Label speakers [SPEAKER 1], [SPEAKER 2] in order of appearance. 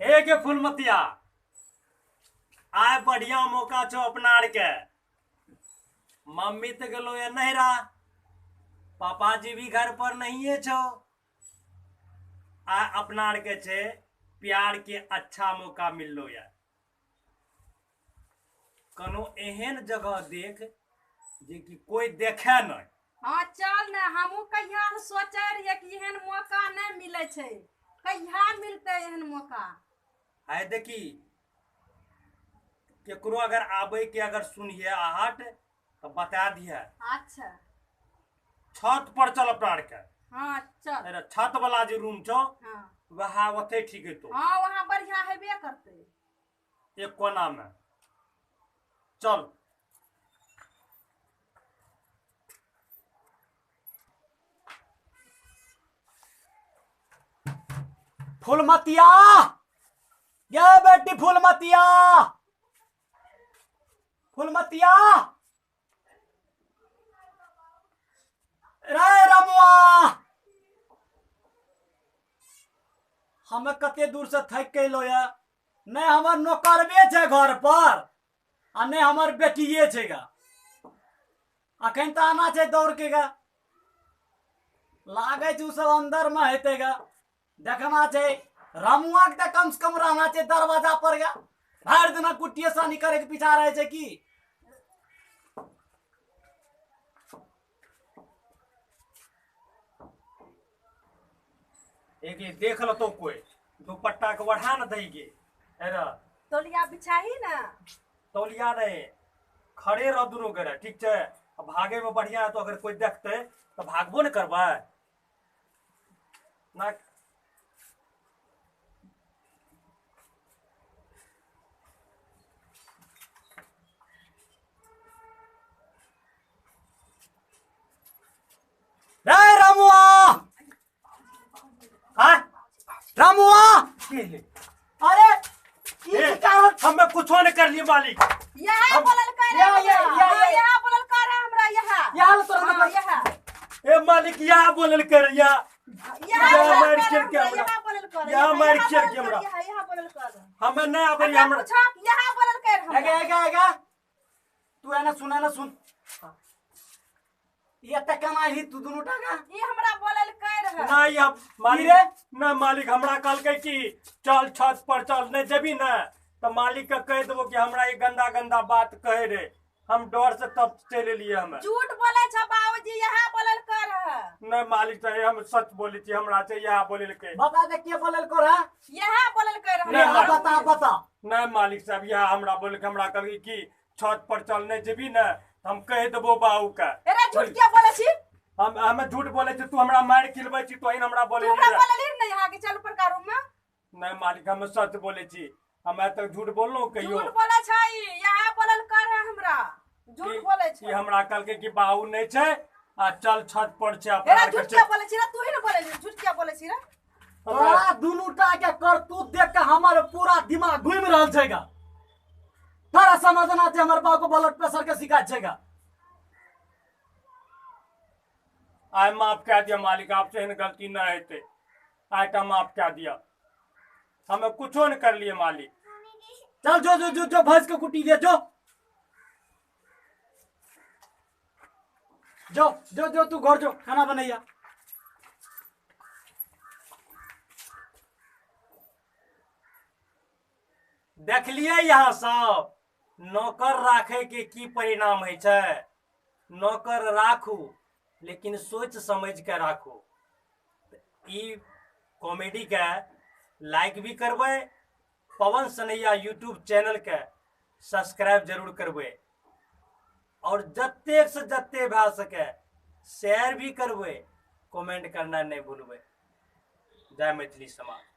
[SPEAKER 1] हे गे फूलमतिया, आय बढ़िया मौका छो अपना आर के। मम्मी तो गेलो या नहिरा, पापा जी भी घर पर नहीं छो। आ अपना आर के छे प्यार के अच्छा मौका मिललो या। कनो एहन जगह देख जे कि कोई देखे नहीं।
[SPEAKER 2] हाँ चल ने, हमहू कहिया से सोचे रहिए कि एहन मौका नहीं मिले छे, कहिया मिलते एहन मौका।
[SPEAKER 1] आय देखी केकरो अगर आबे के अगर सुनिए आहट तो बता दिए।
[SPEAKER 2] अच्छा
[SPEAKER 1] छत पर चल अपना आर के।
[SPEAKER 2] हाँ चल।
[SPEAKER 1] अरे छत वाला जे रूम छो,
[SPEAKER 2] हाँ
[SPEAKER 1] वहाँ ओते ठीक है तो।
[SPEAKER 2] हाँ वहाँ बढ़िया हेबे करते,
[SPEAKER 1] एक कोना में चल।
[SPEAKER 3] फूलमतिया, ये बेटी फूलमतिया, फूलमतिया रे रमुआ, हमें कते दूर से थक के लो या। नहीं हमर नौकरबे छे घर पर आ नहीं हमर बेटिए छे गा। अखन तो आना छे दौड़ के गा, लागे छे सब अंदर में हेते गा। देखना छे रमुआ के कम से कम रहना छे दरवाजा पर गा। भर दिना कुटिए सानी करे के पीछा रहे छे की।
[SPEAKER 1] एक देख लो तो कोई दुपट्टा के बढ़ा न देगी। अरे
[SPEAKER 2] तौलिया बिछाही ना।
[SPEAKER 1] तौलिया नहीं, खड़े रह दुनू करे ठीक छे। भागे में बढ़िया है तो अगर कोई देखते तो भागबो न करबै ना।
[SPEAKER 3] रे रमुआ,
[SPEAKER 1] हाँ
[SPEAKER 3] रमुआ, अरे
[SPEAKER 1] हमें कुछो नहीं कर लिए मालिक।
[SPEAKER 2] यहाँ बोलल कर, यहाँ बोलल कर हमरा, यहाँ
[SPEAKER 3] यहाँ
[SPEAKER 2] यहाँ
[SPEAKER 1] ए मालिक यहाँ बोलल कर, यहाँ
[SPEAKER 2] यहाँ मार खेल के हमरा, यहाँ बोलल कर,
[SPEAKER 1] यहाँ मार खेल के हमरा,
[SPEAKER 2] यहाँ बोलल कर
[SPEAKER 1] हमें नहीं आबे हमरा,
[SPEAKER 2] यहाँ बोलल कर हमरा।
[SPEAKER 3] एगे एगे एगे तू है ना सुना ना सुन, ये तक कमा ही तू दोनों टाका
[SPEAKER 2] ये हमरा बोलल कर है
[SPEAKER 1] नहीं। अब मालिक ना मालिक हमरा कहलकै कि चल छत पर चल, नहीं जेबी ना तो मालिक के कह देबो कि हमरा ये गंदा गंदा बात कहे रे, हम डर से तब चल एलिए। हमें
[SPEAKER 2] झूठ बोले छ बाबूजी, यहाँ बोलल कर है।
[SPEAKER 1] नहीं मालिक चाहे हम सच बोले छी, हमरा छै यहाँ बोलल के।
[SPEAKER 3] बता दे के बोलल कर है,
[SPEAKER 2] यहाँ बोलल कर
[SPEAKER 1] है।
[SPEAKER 3] बता बता।
[SPEAKER 1] नहीं मालिक साहब यहाँ हमरा बोल के हमरा कहलकै कि छत पर चल, नहीं जेबी ना हम कह देबो बाबू का।
[SPEAKER 2] अरे झूठ क्या बोले छी?
[SPEAKER 1] हम हमें झूठ बोले छी, तू हमरा मार खिलबै छी तो हमरा बोले।
[SPEAKER 2] तू हमरा बोलली नहीं यहाँ के चल ऊपर का रूम में।
[SPEAKER 1] नहीं मालिक हम सच बोले छी, हम तक झूठ बोललो कहियो।
[SPEAKER 2] झूठ बोले छै, यहाँ बोलल कर है हमरा, झूठ बोले छै।
[SPEAKER 1] ई हमरा कहलकै कि बाबू नहीं छै आ चल छत पर छै अपना।
[SPEAKER 2] अरे झूठ क्या बोले छी रे, तू ही न बोले छी, झूठ क्या बोले छी रे?
[SPEAKER 3] तोरा दुनू टा के करतूत देख के हमर पूरा दिमाग घूमि रहल छै गा। तारा समझना छै हमर बाबू को ब्लड प्रेशर के शिकायत छै गा।
[SPEAKER 1] आय माफ कह दिया मालिक, आपसे एहन गलती न हेतै, आय टा माफ कह दिया, हमें कुछो न कर लिए मालिक।
[SPEAKER 3] चल जो जो जो जो भैंस के कुटी दे, जो जो जो जो तू घर जो खाना बनैया।
[SPEAKER 1] देखलिए यहाँ सब नौकर राखे के की परिणाम है छै। नौकर राखू लेकिन सोच समझ के राखू। ई कॉमेडी के लाइक भी करबै, पवन सनैया यूट्यूब चैनल के सब्सक्राइब जरूर करबै और जतेक से जते भए सके शेयर भी करबै, कमेंट करना नहीं भूलबै। जय मैथिली समाज।